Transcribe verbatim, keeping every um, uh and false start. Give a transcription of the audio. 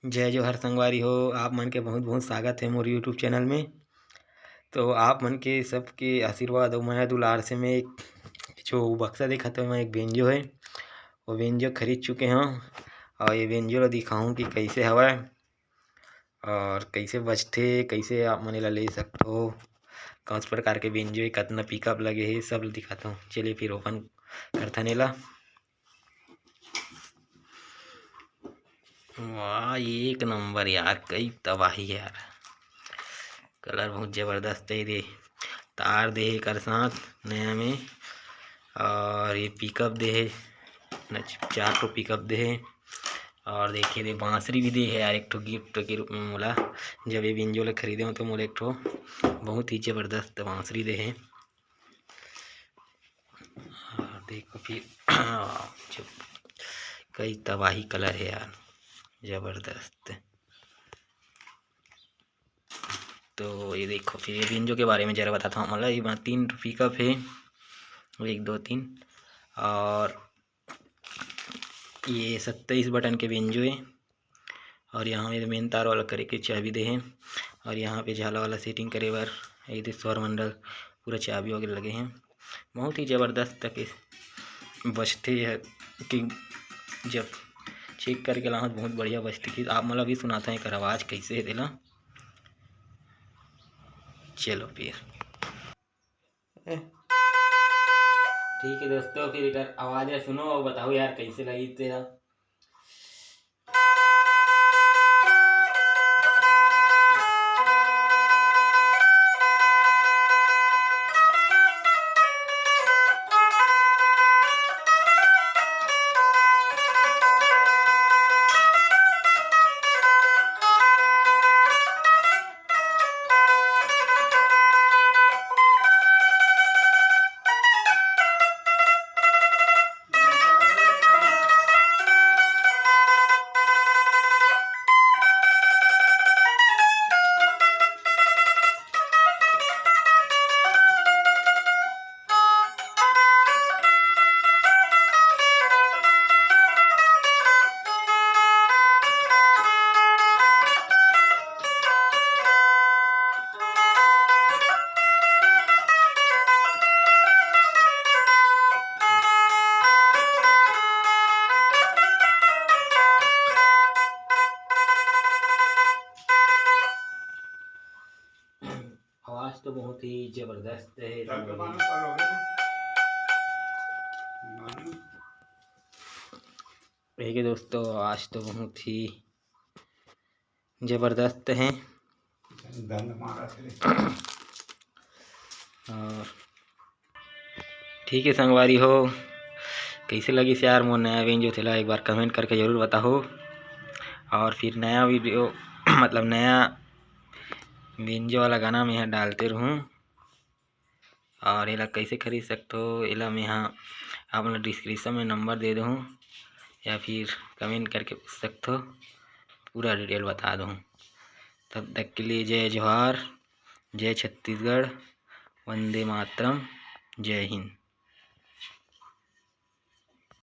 जय जोहार संगवारी हो, आप मन के बहुत बहुत स्वागत है मोर YouTube चैनल में। तो आप मन के सबके आशीर्वाद अउ मया दुलार से मैं एक जो बक्सा देखत हव, मैं एक बेंजो है, वो बेंजो खरीद चुके हव। और ये बेंजो ला दिखाहूँ कि कैसे हवय और कैसे बजथे, कैसे आप मन एला ले सकथो, कौन प्रकार के बेंजो हे, कतना पिकअप लगे हे, सब ल दिखाथव। चलिए फिर ओपन करथन एला। वाह, एक नंबर यार, कई तबाही यार। कलर बहुत जबरदस्त है रे। तार दे हे एकर साथ नया में, और ये पिकअप दे हे, न, चार ठो पिकअप दे हे। और देखिए दे, बांसुरी भी दे हे यार, एक ठो गिफ्ट के रूप में मोला। जब ये बेंजो ला खरीदे हो तो मोला एक ठो बहुत ही जबरदस्त बांसुरी दे हे। और देखो फिर, जब कई तबाही कलर है यार, जबरदस्त। तो ये देखो, फिर ये बेंजो के बारे में जरा बताता हूँ। मतलब ये तीन पिकअप है, एक, दो, तीन, और ये सत्ताईस बटन के बेंजो है। और यहाँ मेरे मेन तार वाला करे के चाबी दे हे, और यहाँ पे झाला वाला सेटिंग करे बर ये दे स्वर मंडल, पूरा चाबी वगैरह लगे हैं। बहुत ही जबरदस्त तक बजथे है कि जब चेक करके लाहूँ तो बहुत बढ़िया बजथे। कि आप मतलब भी सुनाता है एकर आवाज़ कैसे है तेला। चलो फिर, ठीक है दोस्तों, फिर एकर आवाज़ है, सुनो और बताओ यार कैसे लगी तेरा। आवाज़ तो बहुत ही जबरदस्त है। ठीक है दोस्तों, आवाज़ तो बहुत ही जबरदस्त है। और ठीक है संगवारी हो, कैसे लगिस यार मोर नया बेंजो, तेला एक बार कमेंट करके ज़रूर बताओ। और फिर नया वीडियो, मतलब नया बेंजो वाला गाना मैं यहाँ डालते रहूँ। और एला कैसे खरीद सकथो, एला मैं यहाँ आप मन डिस्क्रिप्शन में नंबर दे दूँ, या फिर कमेंट करके पूछ सकथो, पूरा डिटेल बता दूँ। तब तक के लिए जय जोहार, जय छत्तीसगढ़, वंदे मातरम, जय हिंद।